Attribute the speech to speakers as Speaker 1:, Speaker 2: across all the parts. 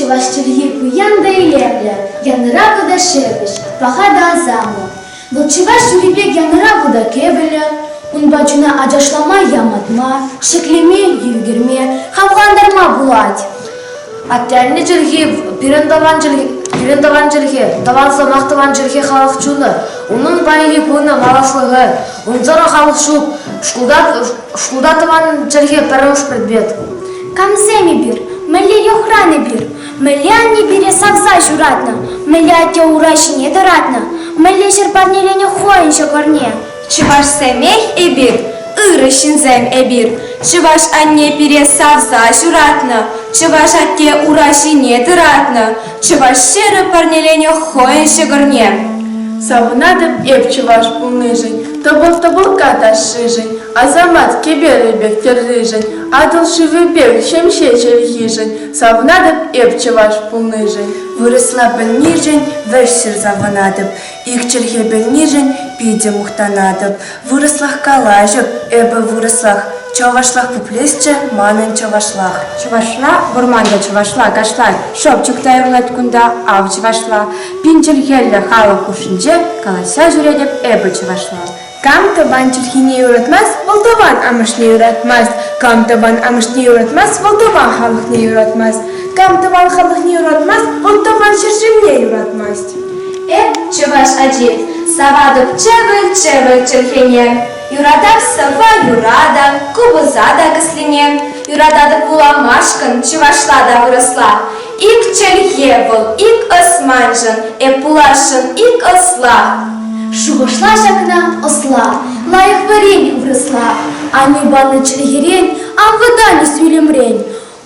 Speaker 1: Чӑваш чӗлхи пуян та илемлӗ, янӑравлӑ та ҫепӗҫ, паха та асамлӑ. Вӑл чӑваш юрри пек янӑравлӑ та кӗвӗллӗ. Унпа чуна ачашлама ямӑтма, ҫӗклеме, ӳкерме, хавхалантарма пулать.
Speaker 2: Атте-анне чӗлхи пирӗн тӑван чӗлхе, пирӗн тӑван чӗлхе, тӑван сӑмах тӑван чӗлхе халӑх чунӗ. Унӑн паянхи кунӗ малашлӑхӗ. Унсӑрӑн халӑх ҫук. Шкулта, шкулта тӑван чӗлхе пӗрремӗш предмет.
Speaker 1: Камсем эпир? Мӗнле йӑхран эпир? Мӗнле анне пире савса ҫуратнӑ? Мӗнле атте ура ҫине тӑратнӑ? Мӗнле ҫӗр парнеленӗ хӑйӗн ҫӑкӑрне?
Speaker 3: Чӑвашсемех эпир, ырӑ ҫынсем эпир. Чӑваш анне пире савса ҫуратнӑ, чӑваш атте ура ҫине тӑратнӑ, чӑваш ҫӗрӗ парнеленӗ хӑйӗн ҫӑкӑрне.
Speaker 4: Савӑнатӑп эп чӑваш пулнишӗн, тӑпӑл-тӑпӑлкка ташшишӗн, асамат кӗперӗ пек тӗрришӗн, Атӑл шывӗ пек ҫемҫе чӗлхишӗн, савӑнатӑп эп чӑваш пулнишӗн.
Speaker 5: Вырӑсла пӗлнишӗн вӗҫсӗр савӑнатӑп, Ик чӗлхе пӗлнишӗн питӗ мухтанатӑп. Вырӑслах калаҫӑп, эпӗ вырӑслах, чӑвашлах пуплесчӗ манӑн чӑвашлах.
Speaker 6: Чӑвашла вӑрманта чӑвашла кашлать, шӑпчӑк та юрлать кунта, ав чӑвашла. Пин чӗлхеллӗ халӑх хушшинче калаҫса ҫӳретӗп эпӗ чӑвашла.
Speaker 4: Кам тӑван чӗлхине юратмасть, вӑл тӑван амӑшне юратмасть. Кам тӑван амӑшне юратмасть, вӑл тӑван халӑхне юратмасть. Кам тӑван халӑхне юратмасть, вӑл тӑван ҫӗршывне юратмасть.
Speaker 3: Эп, чӑваш ачи, саватӑп чӗвӗл-чӗвӗл чӗлхене. Юратап сӑвва юра та, купӑса та кӗслене. Юрататӑп вуламашкӑн чӑвашла та вырӑсла. Ик чӗлхе вӑл, ик ӑс маншӑн, эп пуласшӑн ик ӑсла.
Speaker 1: Шухӑшла ҫакна ӑсла, лайӑх вӗрен вырӑсла. Аннӳ панӑ чӗлхерен ан вӑтан эс ӳлӗмрен.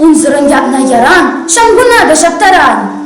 Speaker 1: Унсӑрӑн ятна яран, ҫамкуна та ҫаптаран.